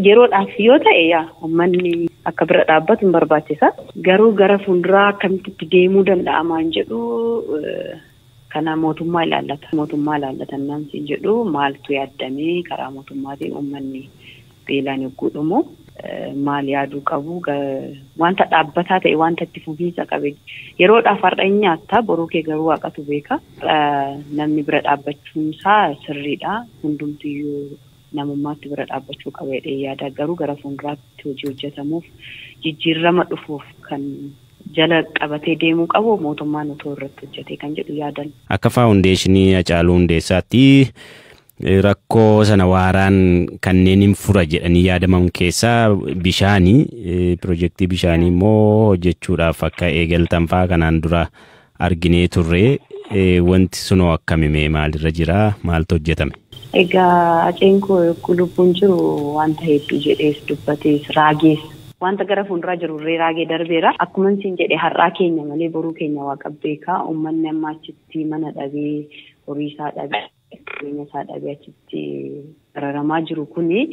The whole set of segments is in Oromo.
Yeroodhaaf yoo ta'e yaa uummanni akka bira dhaabbatu hin barbaachisa. Garuu gara fuulduraa akkamitti deemuu danda'amaan jedhu kana mootummaa ilaallata. Mootummaa ilaallata naan jedhu maaltu yaaddamee karaa mootummaatiin uummanni beelaan yogguu dhumu maal yaaduu qabu, wanta dhaabbataa ta'e, wanta itti fufiinsa qabe. Yeroodhaaf har'a hin nyaatta, boruu kee garuu waaqatu beeka. Namni bira dhaabbachuun isaa sirriidha. Hundumtiyyuu namummaatti bira dhaabbachuu qaba jedhee yaada. Garuu gara fuulduraatti hojii hojjetamuuf, jijjiirama dhufuuf kan jala qabatee deemuu qabu mootummaan otoo irratti hojjetee kan jedhu yaadan. Akka Faawundeeshinii Hacaaluu Hundeessaatti rakkoo sana waaraan kanneen hin fura jedhanii yaadaman keessaa bishaanii, piroojeektii bishaanii immoo hojjechuudhaaf akka eegaltan fa'aa kanaan dura arginee turre. Wanti sunoo akkamimee, maalirra jira, maaltu hojjetame? Egaa Haceen koo yogguu lubbuun jiru wanta hedduu jedhees dubbatees raagees, wanta gara fuulduraa jiru irree raagee darbeera. Akkuma isin jedhe, har'aa keenya malee boruu keenya waaqa beekaa. Uummanni amma achitti mana dhabee, horii isaa dhabee, jireenya isaa dhabee achitti dararamaa jiru kuni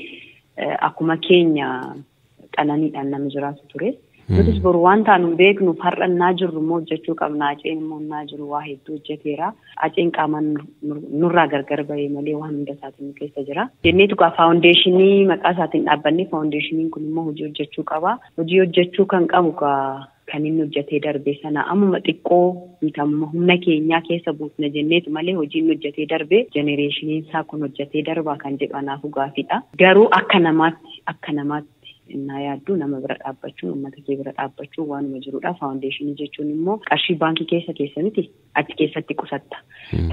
akkuma keenya qananiidhaan nama jiraatu ture. Nutis boru waan taanu hin beeknuuf har'a innaa jirru immoo hojjechuu qabna. Haceen immoo innaa jiru waa hedduu hojjeteera. Haceen qaamaan nurraa gargar bahee malee waan hunda isaatiin nu keessa jira. Jenneetu gaa faawundeeshinii maqaa isaatiin dhaabbanne. Faawundeeshiniin kun immoo hojii hojjechuu qaba. Hojii hojjechuu kan qabu gaa kan inni hojjetee darbe sana ammuma xiqqoo nuti amma humna keenyaa keessa buufna jenneetu malee, hojii inni hojjetee darbe jenereeshiniin isaa kun hojjetee darbaa kan jedhu anaafu gaafiidha. Garuu akka namaatti innaa yaaddu, nama bira dhaabbachuun, uummata kee bira dhaabbachuun waanuma jirudha. Faawundeeshinii jechuun immoo qarshii baankii keessa keessa miti, achi keessatti qusatta.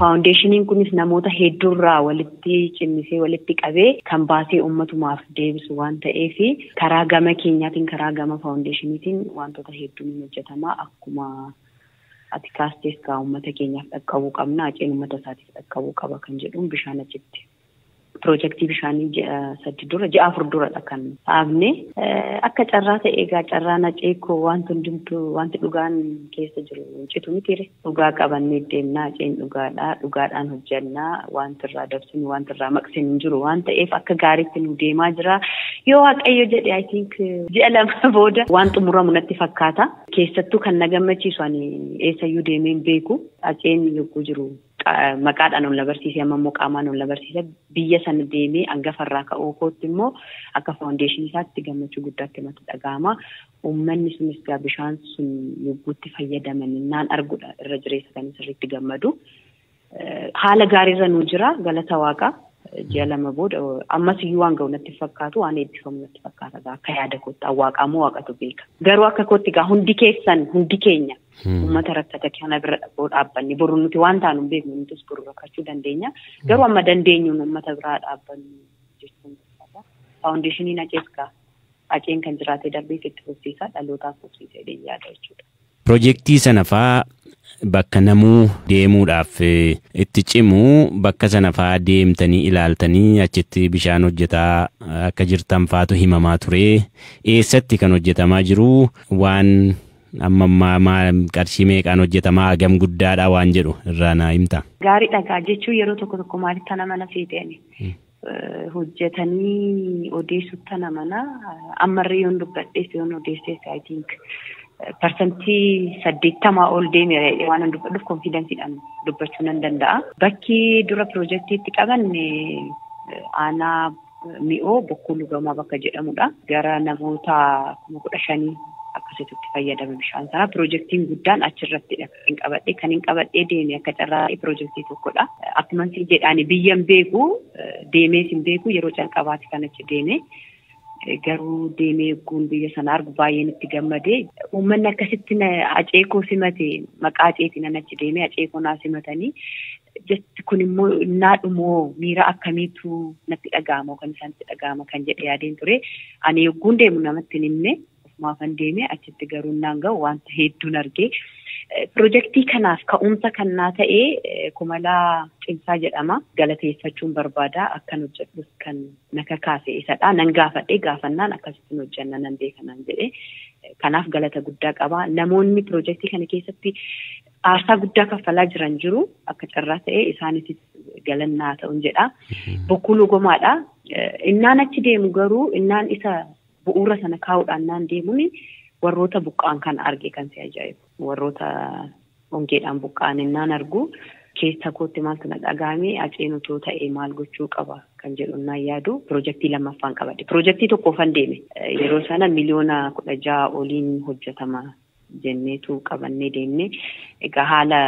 Faawundeeshiniin kunis namoota hedduurraa walitti cimmisee, walitti qabee kan baasee uummatumaaf deebisu waan ta'eef, karaa gama keenyaatiin, karaa gama faawundeeshiniitiin wantoota hedduun hin hojjetama. Akkuma ati kaastees gaa uummata keenyaaf dhaqqabuu qabna. Haceen uummata isaatiif dhaqqabuu qaba kan jedhuun bishaan achitti, piroojeektii bishaanii ji'a 3 dura, ji'a 4 duradha kan dhaabne. Akka carraa ta'e egaa carraan Haceekoo wanti hundumtuu, wanti dhugaan keessa jiru citu mitiire. Dhugaa qabannee deemnaa, Haceen dhugaadhaa, dhugaadhaan hojjannaa, wanti irraa dabsinu, wanti irraa maqsinu hin jiru waan ta'eef akka gaariitti nu deemaa jira. Yoo Waaqayyo jedhe, I think ji'a 2 booda waan xumuramu natti fakkaata. Keessattuu kan na gammachiisu, ani eessayyuu deemee hin beeku. Haceen yogguu jiru maqaadhaan ol na barsiise, amma immoo qaamaan ol na barsiise. Biyya sana deemee hangafarraa ka'uu kootti immoo akka faawundeeshinii isaatti gammachuu guddaatti natti dhaga'ama. Uummanni sunis gaa bishaan sun yogguutti fayyadaman naan arguudha irra jireessa kan sirriitti gammadu. Haala gaariirra nu jira, galata Waaqaa. Ji'a 2 booda ammas iyyuu waan ga'u natti fakkaatu, waan eebbifamu natti fakkaata akka yaada kootti. Waaqaa immoo Waaqatu beeka. Garuu akka kootti gaa hundi keessan, hundi keenya uummata rakkata kana bira dhaabbanni, boru nuti waan taanu hin beeknu, nutis boru rakkachuu dandeenya. Garuu amma dandeenyuun uummata biraa dhaabbannu jechuun barbaada. Faawundeeshiniin Hacees gaa Haceen kan jiraatee darbeef itti fufsiisa, dhalootaaf fufsiisa jedhee yaada jechuudha. Piroojeektii sana faa bakka namuu deemuudhaaf itti cimu, bakka sana faa deemtanii ilaaltanii achitti bishaan hojjetaa akka jirtan faatu himamaa ture. Eessatti kan hojjetamaa jiru? Waan amma ammaa qarshii meeqaan hojjetamaa, hagam guddaadha waan jedhu irraa naa himta. Gaarii dhagaa jechuun yeroo tokko tokko maalitti ana mana feeteeni? Hojjetanii odeessutti ana mana ammarree yoon dubbadhees yoon odeessees, I think 80% ol deemeera waan an dubbadhuuf confidenceiidhaan dubbachuu nan danda'a. Bakki dura piroojeektiitti qabanne aanaa Mi'oo, Bokkuu Lugamaa bakka jedhamudha. Gara namoota 15,000 akkasitti fayyadama bishaan sana. Piroojeektiin guddaan achirrattidha kan hin qabadhe. Kan hin qabadhee deeme akka carraa piroojeektii tokkodha. Akkuma isin jedhaan biyya hin beeku, deemees hin beeku, yeroo calqabaati kan achi deeme. Garuu deemee eegguun biyya sana argu baay'een itti gammade. Uummanni akkasitti Hacee koo simate, maqaa Haceetiin nan achi deemee, Hacee koo naa simatanii. Jechi kun immoo naadhumoo miira akkamiitu natti dhaga'ama kan isaanitti dhaga'ama kan jedhe yaadeen ture. Ani yogguun deemu namatti hin himne, ofumaafan deeme. Achitti garuu naan ga'u wanta hedduun argee. Piroojeektii kanaaf ka'umsa kan naa ta'e Kumalaa Cimsaa jedhama. Galateeffachuun barbaada. Akkan hojjedhus kan na kakaase isadha. Nan gaafadhe, gaafannaan akkasittiin hojjenna nan beeka naan jedhe. Kanaaf galata guddaa qaba. Namoonni piroojeektii kana keessatti Aarsaa guddaa kaffalaa jiran jiru akka carraa ta'e isaaniif galannaa ta'uun jedha. Bokkuu Lugomaadha. Innaan achi deemu garuu innaan isa bu'uura sana kaa'uudhaan naan deemuun warroota buqqa'an kan arge kan si ajaa'ibu. Warroota hongeedhaan buqqa'an innaan argu keessa kootti maaltu na dhagahame Haceen otoo ta'e maal gochuu qaba kan jedhu naan yaadu piroojeektii lammaffaan qabadhe. Piroojeektii tokkoffan deeme. Yeroo sana 16 miliyoona oliin hojjetama jenneetu qabannee deemne. Egaa haala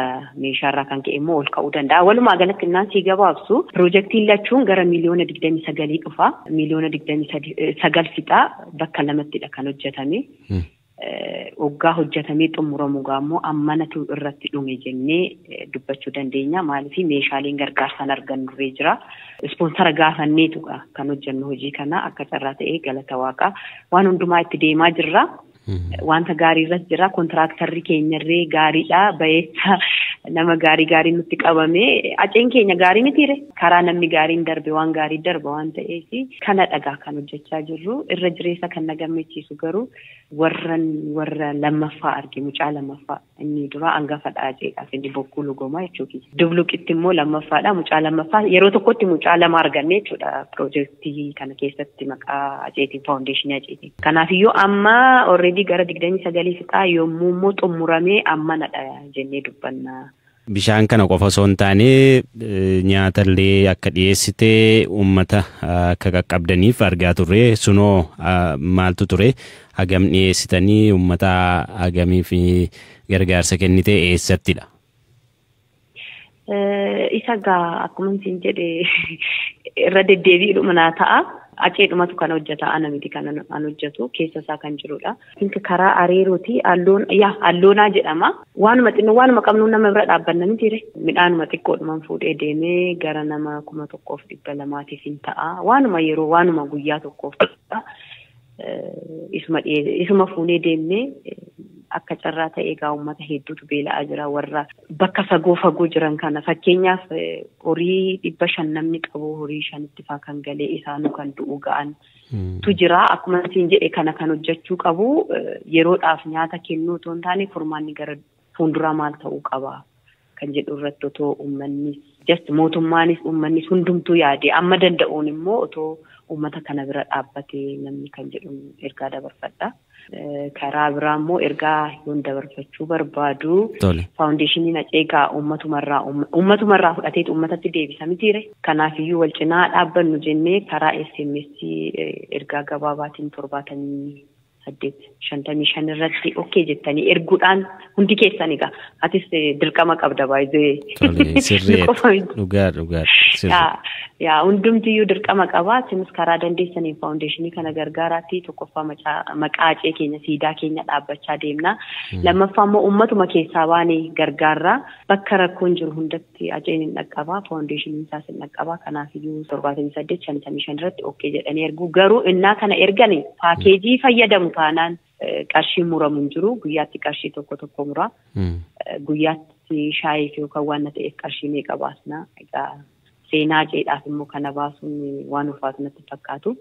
meeshaarraa kan ka'e immoo ol ka'uu danda'a. Walumaa galatti innaan sii gabaabsu piroojeektiin lachuun gara 29 miliyoona dhufa. 29 miliyoona fixaa bakka lamattidha kan hojjetame. Waggaa hojjetamee xumuramu immoo ammanatu irratti dhume jennee dubbachuu dandeenya. Maaliif meeshaaleen gargaarsaan argannurree jira. Ispoonsara gaafanneetu kan hojjennu hojii kana akka carraa ta'ee galata waaqaa waan hundumaa itti deemaa jirra. Wanta gaarii irras jira. Kontiraaktarri keenyarree gaariidha. Bayeessa nama gaarii gaarii nutti qabame. Haceen keenya gaarii mitiire. Karaa namni gaariin darbe waan gaarii darba waan ta'eef kana dhagaa kan hojjechaa jirru. Irra jireessa kan na gammachiisu garuu warra lammaffaa arge, mucaa lammaffaa. Inni dura hangafadha Haceedhaaf, inni Bokkuu Lugomaa jechuudha. Dubluqitti immoo lammaffaadha, mucaa lammaffaa. Yeroo tokkotti mucaa lama arganne jechuudha piroojeektii kana keessatti maqaa Haceetiin, faawundeeshinii Haceetiin. Kanaafiyyuu amma already gara 29 fixaa, yommuu immoo xumuramee ammanadha jennee dubbanna. Bishaan kana qofa osoo hin taane nyaatallee akka dhiyeessitee uummata akka qaqqabdaniif argaa turre. Sunoo maaltu ture? Hagam dhiyeessitanii, uummata hagamiif gargaarsa kennite, eessattidha? Isa gaa akkuma isin jedhe irra deddeebiidhuma naa ta'a. Haceedhumatu kan hojjeta, ana miti kan an hojjetu, keessa isaa kan jirudha. Karaa areerooti alloon yaa alloonaa jedhama. Waanuma xinnoo waanuma qabnu nama bira dhaabbanna mitiire. Midhaanuma xiqqoodhuman fuudhee deemee gara nama 1200tiif hin ta'a. Waanuma yeroo waanuma guyyaa tokkoof isuma fuunee deemnee akka carraa ta'e egaa uummata hedduutu beela'aa jira, warra bakka fagoo fagoo jiran kana. Fakkeenyaaf horii 500 namni qabu horii shanitti faa kan galee isaanuu kan du'u ga'an tu jira. Akkuma isin jedhe kana kan hojjechuu qabu yeroodhaaf nyaata kennuu otoo hin taane furmaanni gara fuulduraa maal ta'uu qaba kan jedhu irratti otoo uummannis, just mootummaanis, uummannis hundumtuu yaade amma danda'uun immoo otoo uummata kana bira dhaabbatee namni kan jedhu ergaa dabarfadha. Karaa biraa immoo ergaa yoon dabarfachuu barbaadu, faawundeeshiniin Haceegaa ummatumarraa fudhateet uummatatti deebisa mitiire. Kanaafiyyuu wal cinaa dhaabbannu jennee karaa SMS ergaa gabaabaatiin 78 55 irratti okay jettanii erguudhaan hundi keessan egaa atis dirqama qabda baay'ee. Dhugaa dhugaa. Yaa, hundumtiyyuu dirqama qaba. Isinis karaa dandeessaniin faawundeeshinii kana gargaaraatti. Tokkoffaa maqaa Hacee keenya, siidaa keenya dhaabbachaa deemna. Lammaffaa immoo uummatuma keessaa baane gargaarra. Bakka rakkoon jiru hundatti Haceen hin dhaqqabaa, faawundeeshiniin isaas hin dhaqqabaa. Kanaafiyyuu 78 55 irratti okay jedhanii ergu. Garuu innaa kana ergani paakeejii fayyadamu taanaan qarshii muramu hin jiru. Guyyaatti qarshii tokko tokko mura. Guyyaatti shaayiif yookaan waan na ta'eef qarshii meeqa baasna? Egaa seenaa Haceedhaaf immoo kana baasuun waan ulfaatu natti fakkaatu.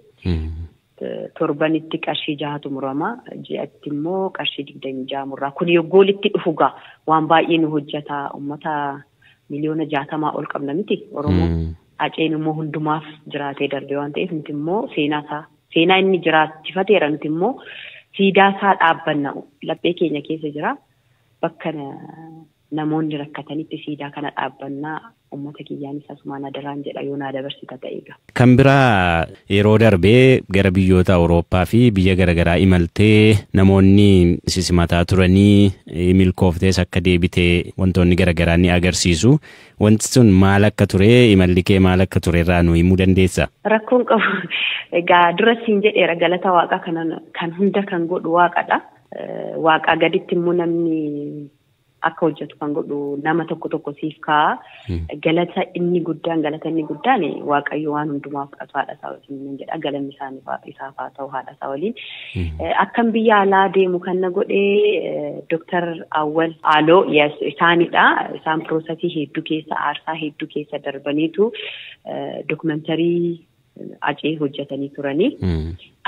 Torbanitti qarshii jahatu murama. Ji'atti immoo qarshii 26 murraa. Kun yoggoo walitti dhufu gaa waan baay'ee nu hojjeta. Uummata 60 miliyoona ol qabna miti Oromoo. Haceen immoo hundumaaf jiraatee darbe waan ta'eef nuti immoo seenaa isaa, seenaa inni jiraachifateera, nuti immoo siidaa isaa dhaabbanna, laphee keenya keessa jira. Bakka namoonni rakkatanitti siidaa kana dhaabbannaa, uummata kiyyaanis asumaan adaraan jedha yoo naa dabarsita ta'eega. Kan biraa yeroo darbee gara biyyoota Awurooppaa fi biyya garaagaraa imaltee namoonni sisimataa turanii milkooftees akka deebitee wantoonni garaagaraa ni agarsiisu. Wanti sun maal akka ture, imalli kee maal akka ture irraa nu himuu dandeessaa? Rakkoon qabu. Egaa dura siin jedheera, galata waaqaa kan hunda kan godhu waaqadha. Waaqaa gaditti immoo namni akka hojjetu kan godhu nama tokko tokko siif kaa'a. Galata inni guddaan, galata inni guddaan Waaqayyo waan hundumaa fudhatu haadha isaa wajjin jedha. Galanni isaaf haa ta'u haadha isaa waliin. Akkan biyya alaa deemu kan na godhe Dooktar Awwal Aloo isaanidha. Isaan piroosesii hedduu keessa, aarsaa hedduu keessa darbaniitu dookumentarii Hacee hojjetanii turanii.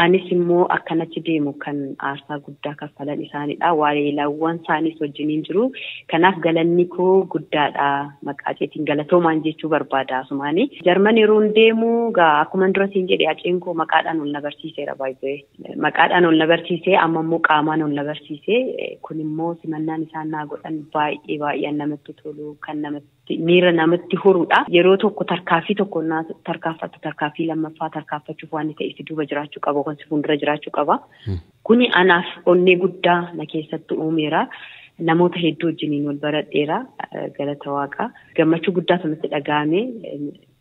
Anis immoo akkanatti deemu kan aarsaa guddaa kaffalan isaanidha. Waa'eelaawwan isaanis wajjiniin jiru. Kanaaf galanni koo guddaadha. Maqaa Aceetiin galatoomaan jechuu barbaada asumaani. Jarman yeroo deemu akkuma dura siin jedhe Aceen koo maqaadhaan ol na barsiiseera baay'ee. Maqaadhaan ol na barsiisee amma immoo qaamaan ol na barsiisee kun immoo simannaan isaan naa godhan baay'ee baay'ee namatti tolu kan namatti miira namatti horudha. Yeroo tokko tarkaaffii tokko tarkaanfattu tarkaaffii lammaffaa tarkaanfachuuf waan ta'e si duuba jiraachuu qaba yookaan si fuuldura jiraachuu qaba. Kuni anaaf onnee guddaa na keessatti uumeera. Namoota hedduu wajjiniin wal baradheera. Galata Waaqaa. Gammachuu guddaatu natti dhaga'ame.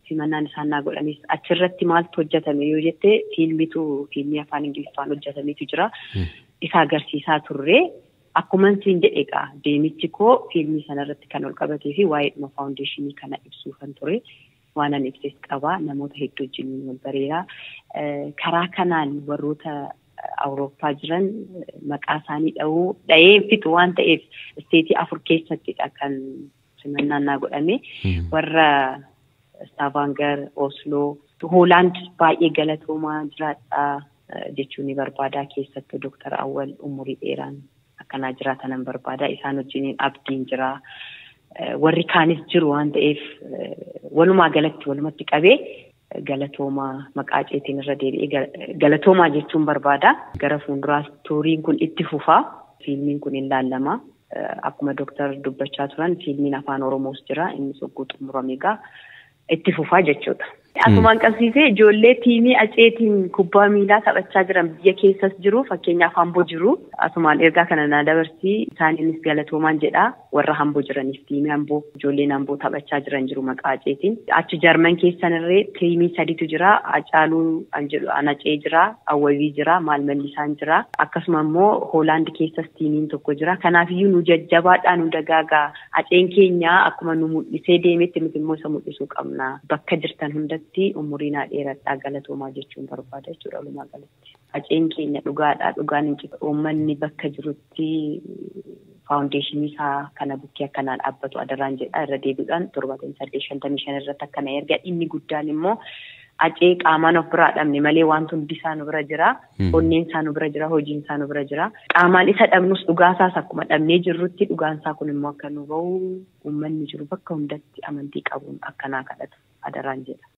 Simannaan isaan naa godhanis achirratti maaltu hojjetame yoo jette fiilmii afaan Ingiliffaan hojjetametu jira. Isa agarsiisaa turre. Akkuma siin jedhe egaa deemichi koo fiilmii sanarratti kan ol qabatee fi waa'ee dhuma faawundeeshinii kana ibsuu kan ture. Waan ani ibses qaba. Namoota hedduu wajjin wal bareera. Karaa kanaan warroota Awurooppaa jiran maqaa isaanii dha'ee fixu waan ta'eef isteetii 4 keessattidha kan simannaan naa godhame. Warra Stavanger, Oslo, Hoolaand baay'ee galatoomaa jiraadha jechuun ni barbaada. Keessattuu Dooktar Awwal umurii dheeraan akkanaa jiraatanan barbaada. Isaan wajjiniin abdiin jira. Warri kaanis jiru waan ta'eef walumaa galatti walumatti qabee galatoomaa maqaa Aceetiin irra deebi'ee galatoomaa jechuun barbaada. Gara fuulduraas tuuriin kun itti fufaa. Fiilmiin kun hin laallama. Akkuma Dooktar dubbachaa turan fiilmiin afaan Oromoos jira. Innis hogguu xumurame egaa itti fufaa jechuudha. Asumaan qabsiisee ijoollee tiimii Aceetiin kubbaa miilaa taphachaa jiran biyya keessas jiru fakkeenyaaf Hamboo jiru. Asumaan ergaa kana naa dabarsii isaaniinis galatoomaan jedha. Warra Hamboo jiraniif tiimii Hamboo ijoolleen Hamboo taphachaa jiran jiru maqaa Aceetiin. Achi Jarman keessanirree tiimii 3tu jira. Acaaluu an jedhu Anacee jira, Awwabii jira, Maalmallisaan jira. Akkasuma immoo Hoolaand keessas tiimiin tokko jira. Kanaafiyyuu nu jajjabaadhaa nu dagaagaa. Aceen keenya akkuma nu mul'isee deemetti nuti immoo isa mul'isuu qabna. Bakka jirtan hundatti umurii naa dheeradhaa galatoomaa jechuun barbaada jechuudha walumaa galatti. Aceen keenya dhugaadha. Dhugaan hin citu. Uummanni bakka jirutti faawundeeshinii isaa kana bukkee akkanaan dhaabbatu adaraan jedha. Irra deebiidhaan 78 55 irratti akkana erga. Inni guddaan immoo Acee qaamaan of biraa dhabne malee wanti hundi isaa nu bira jira. Onneen isaa nu bira jira. Hojiin isaa nu bira jira. Qaamaan isa dhabnus dhugaasaas akkuma dhabnee jirrutti dhugaan isaa kun immoo akka nu bahu uummanni jiru bakka hundatti amantii qabuun akkanaa kadhatu adaraan jedha.